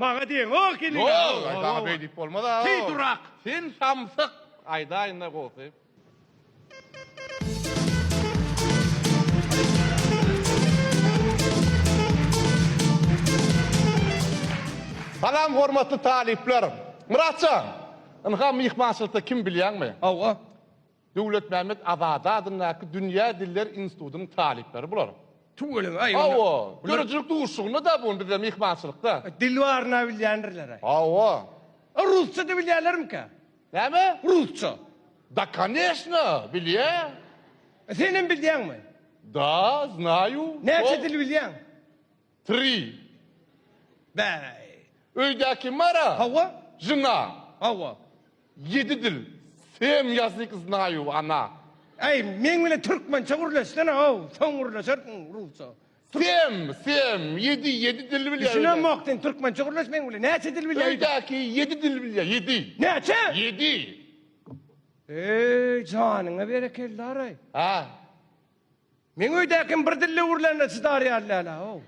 Maňa diýeňok iliňe. Ýok, aý saňa beý diýip bolmaz-a. Ty durak. Sen samsyk. Aýdaýyn-da gowusy. Salam hormatly talyplar. Myratjan, ynha myhmançylykda kim bilýäňmi? Hawa. Döwletmämmet Azady adyndaky Dünýä diller institutynyň talyplary bular. Tüweleme, aý Hawa, döredijilik duşuşygynda-da bu gün bizde myhmançylykda. Dil baryna bilýändirler-aý. Hawa. Rusça-da bilýärlermikä? Näme? Rusça. Da koneşno, bilýä. Senem bilýäňmi? Da, znaýu. Näçe dil bilýäň? Tri. Bäý. Öýdä kim bar-a? Hawa. Žena. Hawa. Ýedi dil. Sem ýazyk znaýu, ana. Äý, meň bilen türkmençe gürleşsene-ow, soň gürleşersiň rusça. Sem, sem, ýedi, ýedi dil bilýär. Düşünemok sen türkmençe gürleş meň bilen. Näçe dil bilýär? Öýdäki ýedi dil bilýär, ýedi. Näçe? Ýedi. Eý, janyňa berekella-raý. Ha. Meň öýdäkim bir dilde gürlände çydar ýaly däl-a-ow.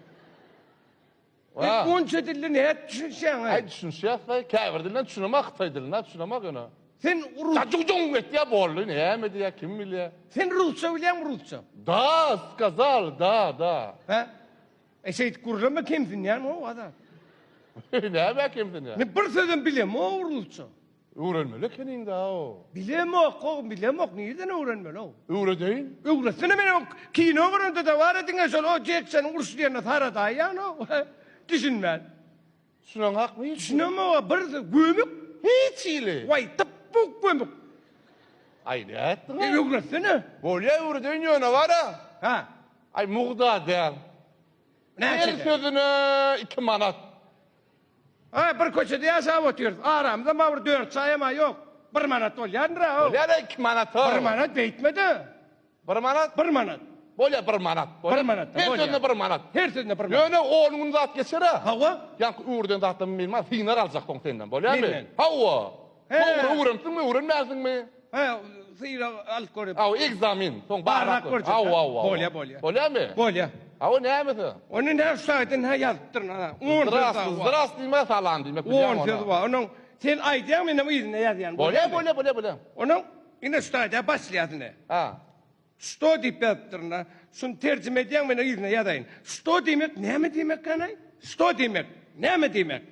Sen onça dilde nädip düşünişýäň-aý? Aý düşünişýäs-aý, käbir dilden düşünemok, hytaý diline düşünemok ýöne. Sen rus... Jung-jung etýär boldy, näme diýýär, kim bilýär. Sen rusça bilýäňmi rusça? Da, skazal, da, da. Hä? E şeýdip gürleme kemsinýäň-ow, Azat. Nämä kemsinýär? Men bir sözem bilemok rusça. Öwrenmeli ekeniň-dä-ow. Bilemok-ow, bilemok, nireden öwrenmeli-ow? Öwredeýin. Öwretsene men o kino görende-de bar-a diňe şol o Jeksonyň urşy diýenine saradaýýan-ow. Düşünmän. Düşüneňakmy hiç? Düşünemok-a, bir gömük. Hiç hili. Waý, dypbuk gömük. Aý, nätdiň-a? E, öwretsene. Bolýa, öwredeýin ýöne bar-a. Hä. Aý, mugda däl. Näçe? Her sözüne iki manat. Aý, bir köçede ýaşap otyrys. Aramyzda ma bir dört çaýam-a ýok. Bir manat bolýandyr-a. Bolýar-a iki manat-a. Bir manat beýtme-de. Bir manat? Bir manat. Bolýar bir manat. Bir manat. Her sözüne bir manat. Her sözüne bir manat. Ýöne on gün zat geçer-ä. Hawa. Ýaňky öwreden zatlarymy bilmän synag aljak soň senden. Bolýarmy? Menden. Hawa. He. Dogry öwrenipsiňmi, öwrenmänsiňmi? He, synag alyp görüp. Hawa, ekzamin. Soň barlap görjek. Hawa, hawa. Bolýar, bolýar. Bolýarmy? Bolýar. Hawa, nämesi? Ony näme şu taýdan hä ýazypdyryn ana. On söz bar. Zdras diýmek salam diýmek. On söz bar. Onuň sen aýdýaň menem yzynda ýazýan. Bolýar, bolýar, bolýar, bolýar. Onuň ine şu taýda başlaýas ine. Ha. Şto diýip ýazypdyryn da. Şuny terjime edýäň men yzyna ýazaýyn. Şto diýmek näme diýmek ganaý? Şto diýmek näme diýmek?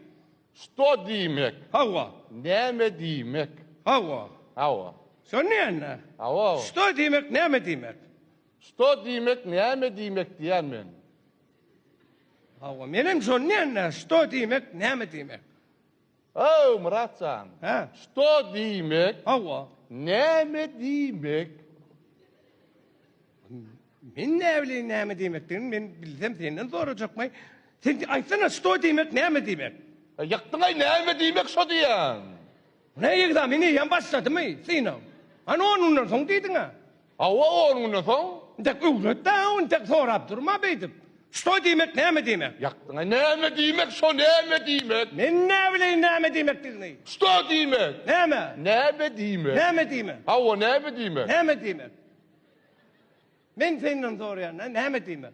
Şto diýmek. Hawa. Näme diýmek? Hawa. Hawa. Şony diýende. Hawa. Şto diýmek näme diýmek? Şto diýmek näme diýmek diýýän men. Hawa, menem şony diýende, şto diýmek näme diýmek? Ow, Myrat jan. Hä? Şto diýmek. Hawa. Näme diýmek? Men näbileýin näme diýmekdigini, men bilsem senden sorajakmaý. Sen aýtsana, şto diýmek näme diýmek? Ýykdyň-aý, näme diýmek şo diýýän. Ne ekzamen eýýäm başladymy, synag? Hany on günden soň diýdiň-ä. Hawa, on günden soň. Intek öwret-dä, intek sorap durma beýdip. Şto diýmek näme diýmek? Ýakdyň-aý, näme diýmek şo näme diýmek? Men näbileýin näme diýmekdigini? Şto diýmek? Näme? Näme diýmek? Näme diýmek? Hawa, näme diýmek? Näme diýmek? Men senden soraýan-da, näme diýmek?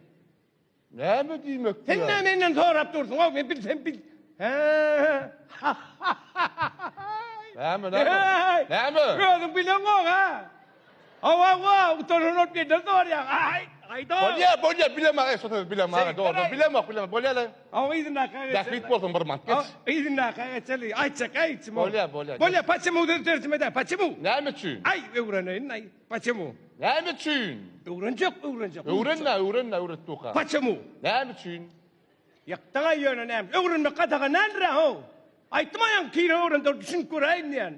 Näme diýmek Sen näme menden sorap dursuň? Ow, men bilsem bil. Hä. Näme, näme? Näme? Özüň bileňok, ha? Hawa, hawa, utanan bolup menden soraýaň. Aý, aýda. Bolýa, bolýa, bilemok, şo sözi bilemok, dogry, bilemok, bilemok, bolýa. Hawa, yzyndaky geçeli. Bähbit bolsun bir manat, geç. Yzyndaky geçeli, aýtjak, aýtjym. Bolýa, bolýa. Bolýa, paçemu sözi terjime edä, paçemu. Näme üçin? Aý, öwreneýin, aý. Paçemu? Näme üçin? Öwrenjek, öwrenjek. Öwrenme, öwrenme, öwret duka. Paçemu? Näme üçin? Ýykdyň-aý ýöne näme? Öwrenmek gadagan däldir-ä, how. Aýtdym-a ýaňky kino öwrende düşünip göräýin diýen.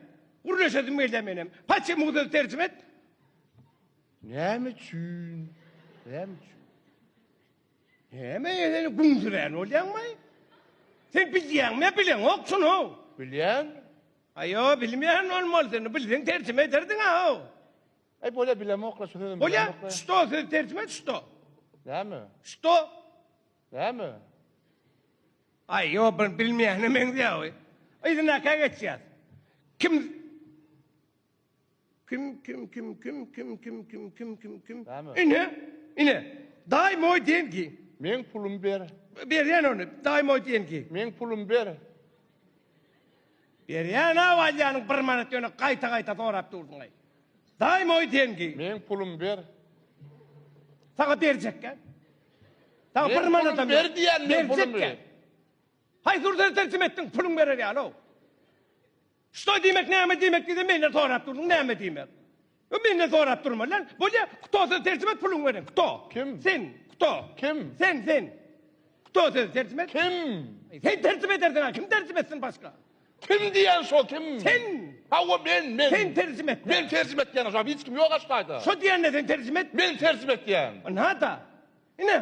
Gürleşesim gelýär menem. Paçemu sözi terjime et. Näme üçin? Näme üçin? Näme sen güňsürän bolýaňmy? Sen bilýäňmi, bileňok şuny, how. Bilýän. Aýo, bilmeýän bolmaly sen, bilseň terjime ederdiň-a-ow. Aý, bolýa, bilemok-la, şu sözem Bolýa, bilemok-la. şto sözi terjime et, şto. Näme? Şto. Näme? Aý, ýo, bir bilmeýäne meňzeýär-oý. Yzyndakä geçýäs. Kim Kim, kim, kim, kim, kim, kim, kim, kim, kim, kim? Näme? Ine, ine. Daý moý dengi. Meň pulumy ber. Berýän ony. Daý moý dengi. Meň pulumy ber. Berýän-ä alýanyň bir manat ýöne gaýta-gaýta sorap durduň-aý. Daý moý dengi. Meň pulum ber. Saňa berjekkä. Saňa bir manatam ber diýen men pulumy. Haýsy ur terjime etdiň puluň berer ýaly-ow. Şto diýmek näme diýmek diýse menden sorap durduň näme diýmek. Ö menden sorap durma lan. Bolýa kto söz terjime et puluňy bereň. Kto? Kim? Sen. Kto? Kim? Sen sen. Kto söz terjime et. Kim? Sen terjime edersiň ha kim terjime etsin başga? Kim diýen şo kim? Sen. Hawa men men. Sen terjime et. Men terjime etýän şo hiç kim ýok aşgaýda. Şo diýende sen terjime et. Men terjime etýän. Ynha-da. Ine.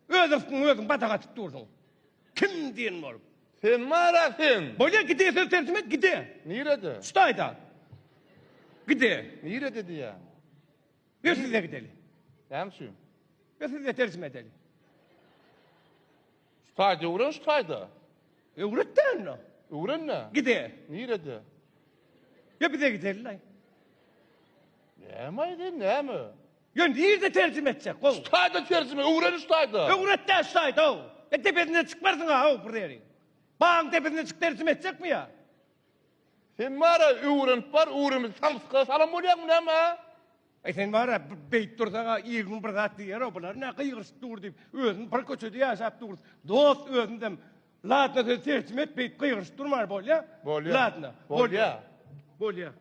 Öz ryskyňy özüň badak atyp dursuň. Kim diýen bolup. Sen bara sen. Bolýa gide söz terjime et gide. Nirede? Şu taýda. Gide. Nirede diýýän? Ýör size gideli. Näme üçin? Ýör size terjime edeli. Şu taýda öwren şu taýda. Öwret-de onda. Öwren-de. Gide. Nirede? Ýör bize gideli. Näme aýdyn näme? Ýöne nirde terjime etjek gow? Şu taýda terjime, öwren şu taýda. Öwret-dä şu taýda how. E depesinden çykmarsyň-a how bir ýeri. Bagyň depesinden çyk terjime etjekmi ýa? Sen bar-a öwrenip bar, öwrenmese samsyka salan bolýaňmy näme? Aý sen bar-a beýdip dursaň-a ir gün bir zat diýer-ow bular nä gygyryşyp dur diýip, özüni bir köçede ýaşap durus. Dost özündem ladna söz terjime et beýdip gygyryşyp durman bolýa? Bolýa. Ladna. Bolýa. Bolýa.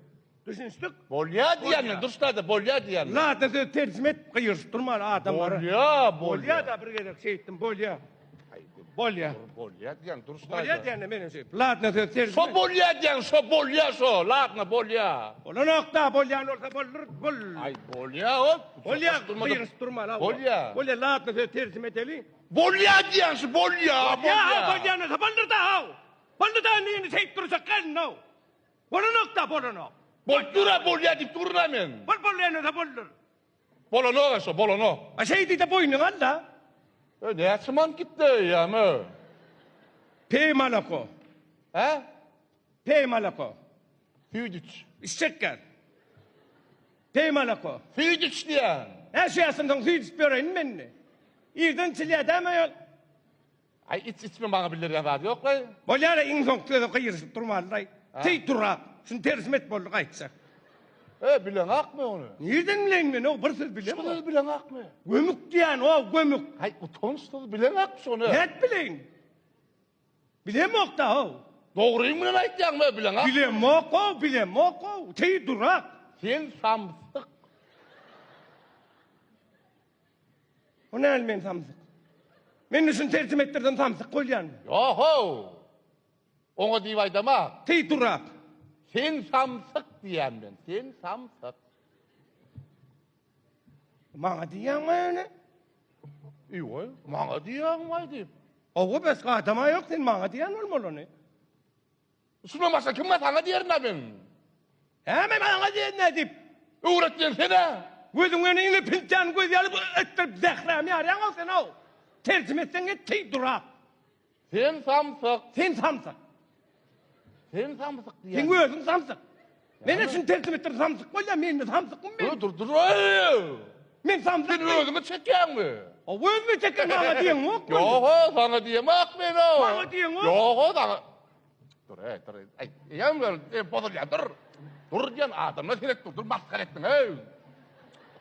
Düşünişdik? Bolýa diýýän men, duş taýda bolýa diýýän men. Ladna söz terjime et, gygyryşyp durman adamlara. Bolýa, bolýa. Bolýa-da bir gezek şeýtdim, bolýa. Bolýa. Bolýa diýýän, duş taýda. Bolýa diýende menem şeýtdim. Ladna söz terjime. Şo bolýa diýýän, şo bolýa şo, ladna bolýa. Bolanok-da, bolýan bolsa boldur, bol. Aý, bolýa o. Bolýa, gygyryşyp durman. Bolýa. Bolýa, ladna söz terjime edeli. Bolýa diýýän şu bolýa, bolýa. Bolýa, bolýan bolsa boldur-da, haw. Boldy-da, indi indi şeýdip dursak gelin-ow. Bolanok-da, bolanok. Bolup dur-a, bolýa diýip durun-a men. Bol, bolýan bolsa boldur. Bolanok-a şo, bolanok. A şeý diý-de boýnuňy al-da. E, näçe manat gitdi eýýäm-e? Peý malako. Hä? Peý malako. Süýt iç. Içjek gel. Peý malako. Süýt iç diýýän. Hä, şu ýaşdan soň süýt içip ýöreýinmi men indi? Irden içilýär dämi ol? Aý iç içme maňa bildirýän zady ýoklaý. Bolýara iň soňky söze gygyryşyp durmalylaý. Teý durak. Şuny tersime et boldy gaýtjak. E bileňakmy ony? Nirden bileýin men o bir söz bilemok. Şu sözi bileňakmy? Gömük diýen o gömük. Aý utanç sözi bileňakmy şony? Nädip bileýin? Bilemok da o. Dogryň bilen aýtýaňmy bileňak? Bilemok o bilemok o. Teý durak. Sen samsyk. O näl men samsyk? Men şuny terjime etdirsem samsyk bolýanmy? Ýo-how! Oňa diýip aýdama. Teý durak. Sen samsyk diýýän men. Sen samsyk. Maňa diýýäňmi ýöne? Ýo, maňa diýýäňmi diýip. Owa başga adama ýok, sen maňa diýýän bolmaly ony. Şundan başga kim bar saňa diýerin-ä men. Hä men maňa diýen nädip? Öwretýän sen-ä. Gözüň öňüne ine piltäni göz ýaly etdirip zährämi ýarýaň-ow sen-ow. Terjime etseň et teý durak. Sen samsyk. Sen samsyk. Sen samsyk diýýän. Seň özüň samsyk. Men şuny terjime etdirip samsyk bolýan, men indi samsykmy men? Dur, dur, dur. Men samsyk. Sen özüňi çekýäňmi? O özümi çekýän maňa diýeňok. Ýok-o, saňa diýemok men-ow. Maňa diýeňok. Ýok-o, saňa. Dur, ey, dur. Ey, ýa ey, bozulýar, dur. Dur diýen adamlar seret dur, dur masgara etdiň, ey.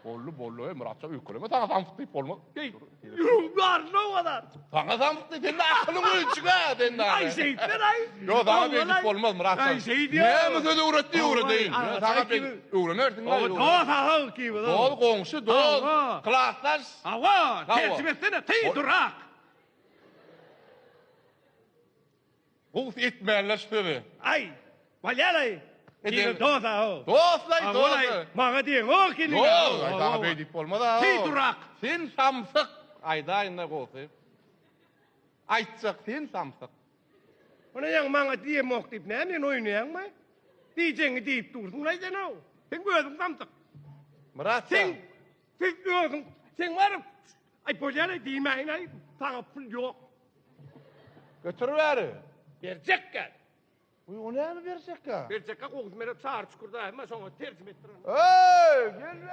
Boldy, boldy, ey, Myratja öýkeleme, saňa samsyk diýip bolmaz. Ey, ýüregim garynda o kadar. Saňa samsyk diýip, sen akylyň öýçüge, sen de. Aý, şeýtmen, aý. Ýok, saňa beýdip bolmaz, Myratja. Aý, şeýdýär. Näme söz öwretdi, öwredeýin. Saňa beýdip öwrenersiň. Owa, dost, aga, ikimiz. Dost, goňşy, dost, klasdaş. Hawa, terjime etsene, teý durak. Gowusy etmänler şu sözi. Aý, bolýar-aý. Kino dos-a-ow. Dos-laý, dos. Maňa diýeňok kino. Ýok, aý, saňa beý diýip bolmaz-a. Teý durak. Sen samsyk. Aýdaýyn-da gowusy. Aýtjak, sen samsyk. Ony ýaňy maňa diýemok diýip, näme meni oýnaýaňmy? Diýjegiňi diýip dursuň-laý sen-ow. Seň özüň samsyk. Myrat Sen, siz özüň, seň baryp, aý bolýar-aý diýmäýin-aý, saňa pul ýok. Götür bäri. Berjekkä. Uý, o näme berjekkä? Berjekkä gowusy meni çary çukurda, hemme şoňa terjime etdiren. Eý, gel bäri.